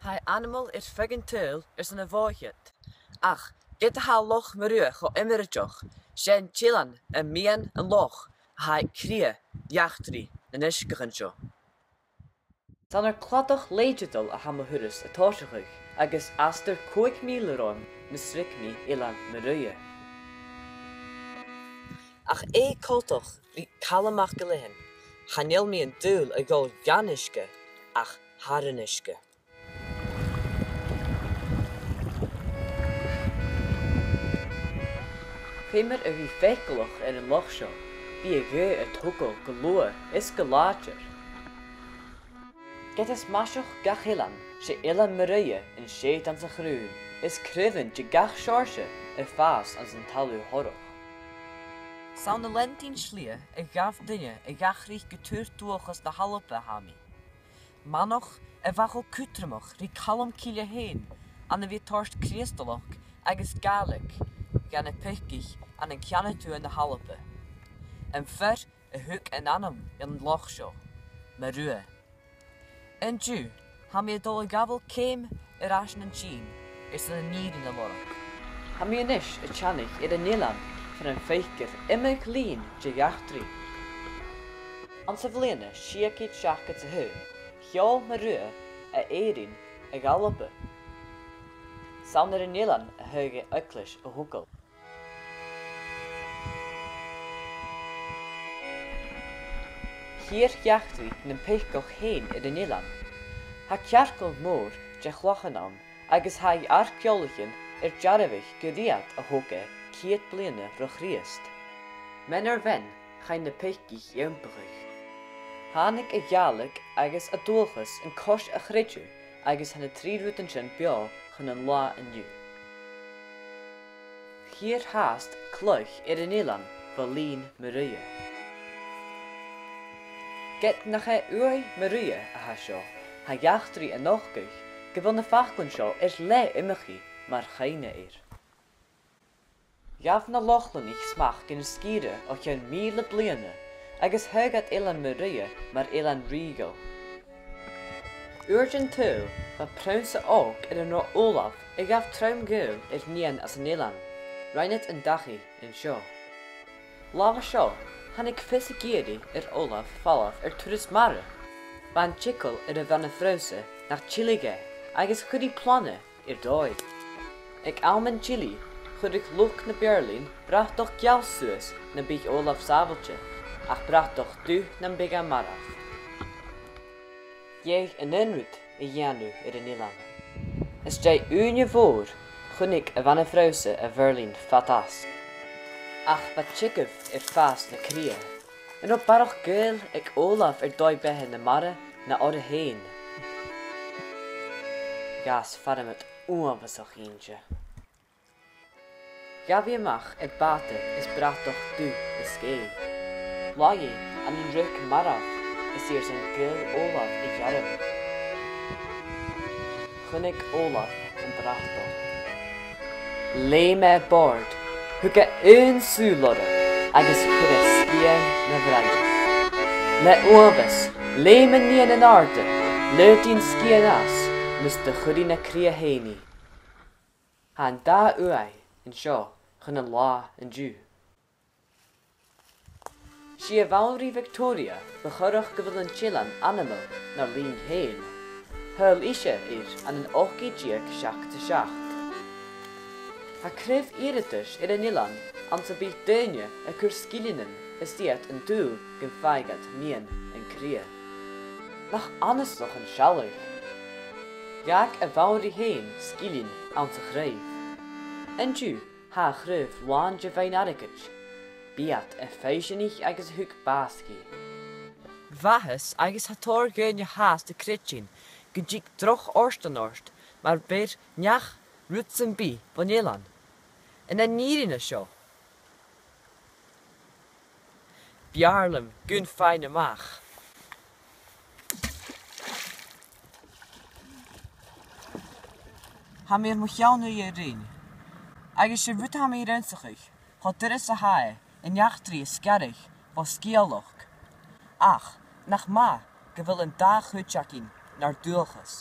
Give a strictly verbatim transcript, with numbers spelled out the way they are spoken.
Tha e ainmeil air feadh an t-saoghail airson a' bhòidhchead, ach ged a tha Loch Mo Rubha cho iomraiteach, 's e an t-eilean am meadhan an loch a tha aig cridhe eachdraidh nan uisgeachan seo. 'S ann air cladach lèidideil a tha mo thuras a' tòiseachadh, agus astar còig mìle romham mus ruig mi Eilean Mo Rubha. Ach air coltach ri Calum MacIlleathain, chan eil mi an dùil a dhol dhan uisge ach thar an uisge. Feumar a bhith faiceallach air an loch seo, bidh a' ghaoth a' togail gu luath is gu làidir. Ged as maiseach gach eilean, 's e Eilean Mo Rubha an t-seud anns a' chrùn, is craobhan de gach seòrsa a' fàs anns an talamh thorrach. 'S ann a' leantainn slighe a ghabh duine a dh'atharraich gu tur dualchas na h-Alba a tha mi. Manach a bha cho cudromach ri Calum Cille fhèin, ann a bhith a' toirt Crìosdalachd agus Gàidhlig dha na pìobaich ann an ceann a tuath na h-Alba. Am fear a thug an ainm dhan loch seo, Mo Rubha. An-diugh, tha mi a' dol a ghabhail ceum air ais nan tìr, airson an fhìrinn a lorg. Tha mi a-nis a' teannadh air an eilean far am faicear iomadh linn de dh'eachdraidh. Anns a' bhliadhna sia ceud seachdad 's a h-aon, sheòl Mo Rubha à Èirinn a dh'Alba. 'S ann air an eilean a thagh e eaglais a thogail. Chì thu eachdraidh nam pìobaichean fhèin air an eilean. Tha cearcall mòr de chlachan ann, agus tha arc-eòlaichean air dearbhadh gur iad a thog e ceud bliadhna ro Chrìosd. Mean air mhean, chaidh na pìobaich iompachadh. Thàinig a' Ghàidhlig agus a dualchas an cois a chreideamh, agus tha na trì rudan sin beò chun an là an-diugh. Chì thu fhathast cladh air an eilean bho linn Mo Rubha. Ged nach e uaigh Mo Rubha a tha seo, tha eachdraidh a' nochdadh gu bheil na faclan seo air leth iomchaidh mar chuimhne air. Ghabh na Lochlannaich smachd air an sgìre o chionn mìle bliadhna, agus thagh iad Eilean Mo Rubha mar eilean rìoghail. Uair den t-saoghal, bha prionnsa òg air an robh Olaf a ghabh trom-ghaol air nighean às an eilean. Rinn iad an dachaigh an seo. Latha seo, thàinig fios ag iarraidh air Olaf falbh air turas mara. Bha an t-eagal air a' bhana-phrionnsa nach tilleadh e, agus chuir i plana air dòigh. Aig àm an tillidh, chuireadh luchd na b' fheàrr leinn bratach geal suas nam biodh Olaf sàbhailte, ach bratach dubh nam biodh e marbh. Dh'fhaodadh an aon rud a dhèanamh air an eilean. Às dèidh ùine mhòr, chunnaic a' bhana-phrionnsa a' mhuirlean fad às. Ach bha teagamh air fàs na cridhe. An robh barrachd gaol aig Olaf air dòigh-beatha na mara na oirre fhèin? Dh'fhàs Farmod uabhasach innte. Ghabh i a-mach air bàta is bratach dubh a sgèith. Laigh i ann an riochd marbh is i airson gaol Olaf a dhearbhadh. Chunnaic Olaf am bratach. Leum e air bòrd, thug e aon sùil oirre agus chuir e sgian na bhroinn. Le uabhas, leum an nighean an àirde, leum i an sgian às, mus do chuir i na cridhe fhèin i. Tha an dà uaigh an seo chun an là an-diugh. 'S i a' Bhanrigh Victoria bu choireach gu bheil an t-eilean ainmeil nar linn fhèin. Thadhail ise air ann an ochd ceud deug seachd 's a seachd. Tha craobh iarrtais air an eilean anns am bi daoine a' cur sgillinn ann is iad an dùil gum faigh iad miann an cridhe. Nach annasach an sealladh! Dh'fhàg a' Bhanrigh fhèin sgillinn anns a' chraobh. An-diugh, tha a' chraobh làn de bhonn airgid. Bidh iad a' faiseanaich agus a thug bàs dhi. Bha fhios agus tha tòrr dhaoine fhathast a' creidsinn gun tig droch fhortan ort mur beir neach rud sam bith bhon eilean. An e an fhìrinn a tha seo? B' fheàrr leam gun fhaighinn a-mach. Tha mi air mo cheann-uidhe a ruighinn, agus 's e rud a tha mi air ionnsachadh cho doirbh 's a tha e an eachdraidh a sgaradh bho sgeulachd. Ach nach math gu bheil an dà chuid againn nar dualchas.